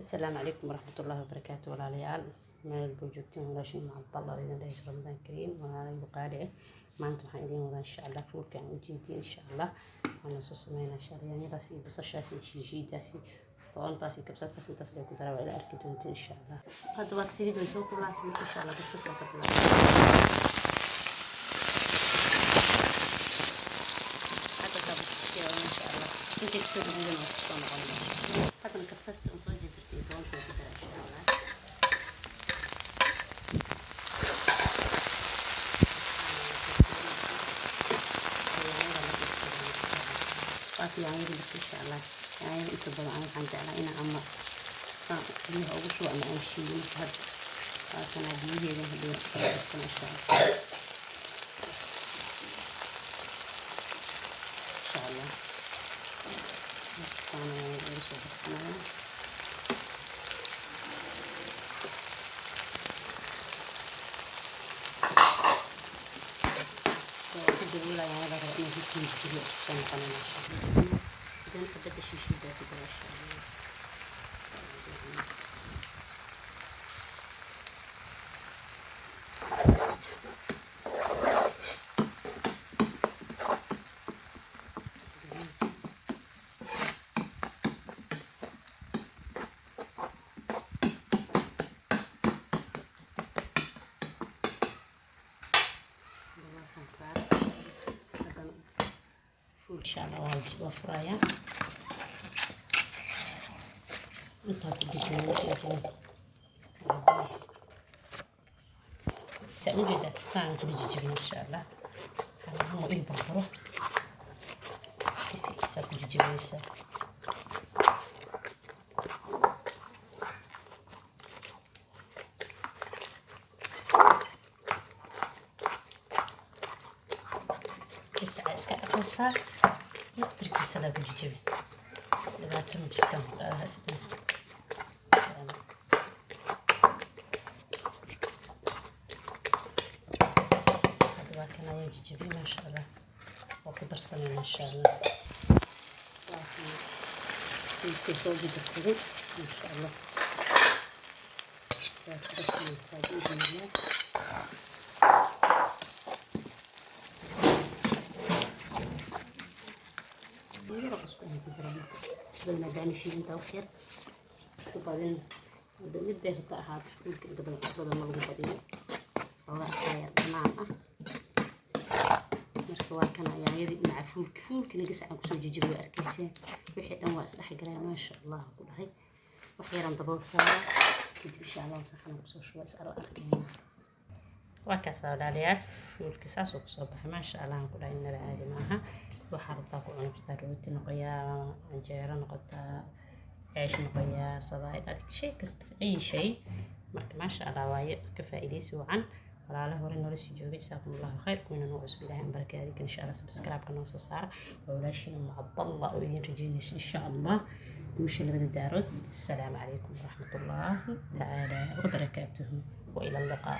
Asalaamu calaykum waraxmatullaahi wabarakaatu. Walaalayaal, meel buu joogtiin, walaashin Macabdallah idin dhahayso, Ramadaan kariim, walaalaygu qaali ah. Maanta waxaan idiin wadaa, insha Allah, fuulka aan ujeediin. Insha Allah waxaan soo sameynaa, insha Allah, yaanyadaas iyo basashaas iyo shiishiidaas iyo toontaas iyo kabsartaas, intaas lay ku daraa. Waa ila arki doontiin, insha Allah. Hadda waa saliid way soo kulaatay. Marka, insha Allah, basasha waa ka bilaabay. Hadda kaa basasha, insha Allah, intay kasoo gaduudan waa kusoo noqonaya. Haddana kabsarta aan soo jarjartay iyo toonta waa ku jira, insha Allah. Waata yaanyada marka, insha Allah, yaanyada inta badan aan waxaan jeclaa inaan ama saan biyaha ugu shubo ama aan shiido. Marka hadda waatana biyaheeda hadhow iska darsana, insha Allah. Insha Allah, saana yaanyada ugu soo darsanaya. Waa ku daboolaya yaanyada, raba inay ku jijibiyo. Isku soo noqonayna, insha Allah. Haddana xabadda shiishiidaa ku dara, insha Allah. Daboolkan saar. Haddana fuul, insha Allah, waa furayaa. Intaa ku dejin saan ujeeda, saan kula jijibina, insha Allah. Halahan oo ii burburo isi isaa ku jijibinaysaa. Isaca iska dhaqaysaa, laftirkiisa laa ku jijibi, dhibaato ma jirtaan ku dhaadaha isdhan. Hadda waa kana, waan jijibiyey, maasha Allah. Waa ku darsanayna, insha Allah. Waa kana hilibkii soo jijibsaday, maasha Allah. Waa ku darsanaysaa biidnillah. Yaro cusbo aan ku dara marka, cusbada maadaama shiidantaa wax yar ku badin. Hadda midday rabta ahaato, fuulka inta badan cusbada ma lagu badiyo, xoogaa asaa yar dhanaan ah. Marka waa kana yaanyadii dhinaca fuulki, fuulkina gasacaan kusoo jijibiyo. Arkayseen, wixii dhan waa isdhex galeen, maasha Allah ku dhahay. Wax yaraan dabool saara, kadib, insha Allah, saxan kusoo shuba, is aro arkayna. Waa kaas, walaalayaal, fuulki saasoo kusoo baxay, maasha Allah aan ku dhahay. Innaba caadi maaha. Waxaa rabtaa ku cuni kartaa, rooti noqoyaa, canjeero noqotaa, ceesh noqoyaa, sabaayad, adig shay kasta, ay shay. Marka maasha Allah waaye, ka faa'iidaysi wacan. Walaalo hore noola sii joogay, jazaakum Allahu khayr. Kuwiina noo cusub, Ilaahay aan barakayo adinkan, insha Allah. Subscribe-ka noo soo saara. Waa walaashiin Umu Cabdallah oo idin rajeynaysa, insha Allah, guusha labada daarood. Assalaamu calaykum waraxmatullaahi tacaala wabarakaatuhu, wa ila alliqaa.